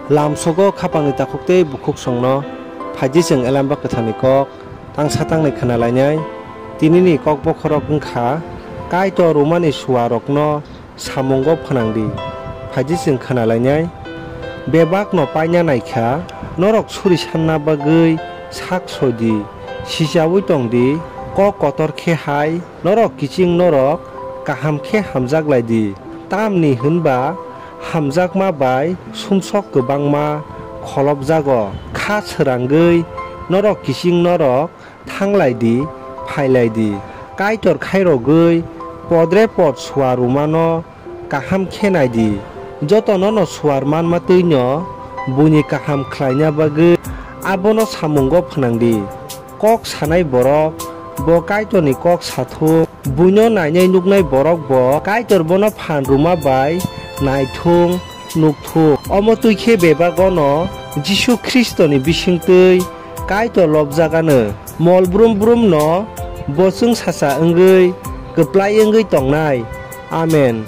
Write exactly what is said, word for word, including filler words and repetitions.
Lamsogo khapangni takhuk tei bukhuksongno phaidi chwng Elamba Kwtharni kok tangsa tangnwi khwnalainai. Tinini kok bokhorok wng kha Kaitor rwmani suarokno samungo phnang di, phaidi chwng khwnalainai. Bebakno paina nai kha, norok suri sanna bagwi sak soi di, sichaui tong di, kok kotor khe hai norok kiching norok kaham khe hamjak lai di. Tamni hwn ba hamjakma bai sumsok kwbangma kholopjago. Kha srangwi norok kiching norok thanglai di, phailai di. Kaitor khairogwi podre pod suar rwmano kaham khe nai di. Jotono'-no suar manma twi'-no buini kaham khlaina bagwi abono samungo phnang di. Kok sanai borok bo Kaitorni kok sa thung, buino nainai nuknai borok bo Kaitor bono phan rwma bai nai thung, nuk thung. Omo twi khe bebago'-no Jisu Khristoni bising twi Kaitor lobjak anw. Mol brum brum'-no bo chwngsacha wngwi kwplai wngwi tongnai. Amen.